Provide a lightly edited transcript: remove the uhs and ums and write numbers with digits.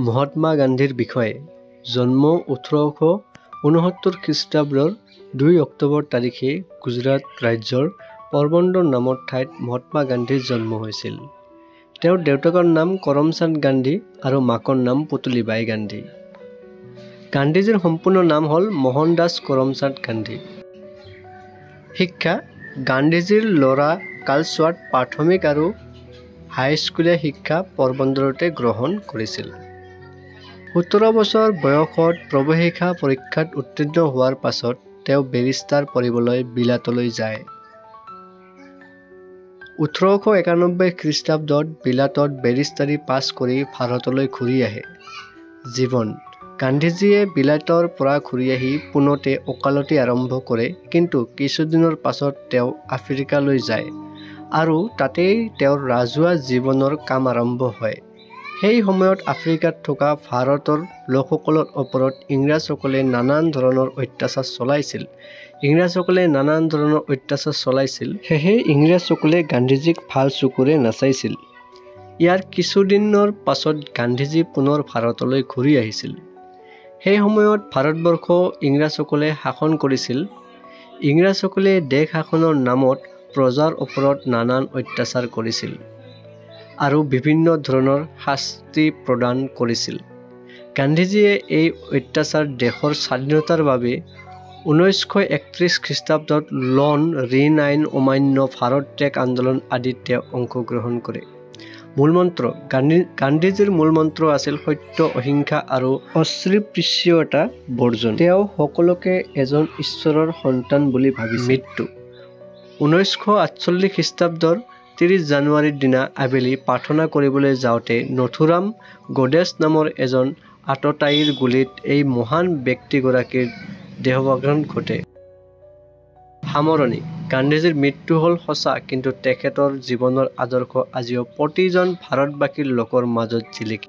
মহাত্মা গান্ধীৰ বিষয়ে। জন্ম 1869 খ্ৰীষ্টাব্দৰ 2 অক্টোবৰ তাৰিখে গুজৰাট ৰাজ্যৰ পোৰবন্দৰ নামৰ ঠাইত মহাত্মা গান্ধীৰ জন্ম হৈছিল। তেওঁৰ দেউতাকৰ নাম কৰমচাঁদ গান্ধী আৰু মাকৰ নাম পুতলীবাই গান্ধী। গান্ধীজীৰ সম্পূৰ্ণ নাম হ'ল মোহনদাস কৰমচাঁদ গান্ধী। শিক্ষা: গান্ধীজীৰ ল'ৰা কালছোৱাত প্ৰাথমিক আৰু হাইস্কুলীয়া শিক্ষা পোৰবন্দৰতে গ্ৰহণ কৰিছিল। 17 বছৰ বয়সত প্ৰৱেশিকা পৰীক্ষাত উত্তীৰ্ণ হোৱাৰ পাছত তেওঁ বেৰিষ্টাৰ পঢ়িবলৈ বিলাতলৈ যায়। 1891 খ্ৰীষ্টাব্দত বিলাতত বেৰিষ্টাৰী পাছ কৰি ভাৰতলৈ ঘূৰি আহে। জীৱন: গান্ধীজীয়ে বিলাতৰ পৰা ঘূৰি আহি পোনতে ওকালতি আৰম্ভ কৰে, কিন্তু কিছুদিনৰ পাছত তেওঁ আফ্ৰিকালৈ যায় আৰু তাতেই তেওঁৰ ৰাজহুৱা জীৱনৰ কাম আৰম্ভ হয়। সেই সময়ত আফ্ৰিকাত থকা ভাৰতৰ লোকসকলৰ ওপৰত ইংৰাজসকলে নানান ধৰণৰ অত্যাচাৰ চলাইছিল। সেয়েহে ইংৰাজসকলে গান্ধীজীক ভাল চকুৰে নাচাইছিল। ইয়াৰ কিছুদিনৰ পাছত গান্ধীজী পুনৰ ভাৰতলৈ ঘূৰি আহিছিল। সেই সময়ত ভাৰতবৰ্ষ ইংৰাজসকলে শাসন কৰিছিল। ইংৰাজসকলে দেশ শাসনৰ নামত প্ৰজাৰ ওপৰত নানান অত্যাচাৰ কৰিছিল আৰু বিভিন্ন ধৰণৰ শাস্তি প্ৰদান কৰিছিল। গান্ধীজীয়ে এই অত্যাচাৰ দেশৰ স্বাধীনতাৰ বাবে 1931 খ্ৰীষ্টাব্দত লোন ঋণ আইন অমান্য, ভাৰত ত্যাগ আন্দোলন আদিত তেওঁ অংশগ্ৰহণ কৰে। মূলমন্ত্ৰ: গান্ধীজীৰ মূলমন্ত্ৰ আছিল সত্য, অহিংসা আৰু অস্পৃশ্যতা বৰ্জন। তেওঁ সকলোকে এজন ঈশ্বৰৰ সন্তান বুলি ভাবিছিল। মৃত্যু: 1948 খ্ৰীষ্টাব্দৰ 30 জানুৱাৰীৰ দিনা আবেলি প্ৰাৰ্থনা কৰিবলৈ যাওঁতে নথুৰাম গডছে নামৰ এজন আততায়ীৰ গুলীত এই মহান ব্যক্তিগৰাকীৰ দেহাৱসান ঘটে। সামৰণি: গান্ধীজীৰ মৃত্যু হ'ল সঁচা, কিন্তু তেখেতৰ জীৱনৰ আদৰ্শ আজিও প্ৰতিজন ভাৰতবাসীৰ লোকৰ মাজত জিলিকি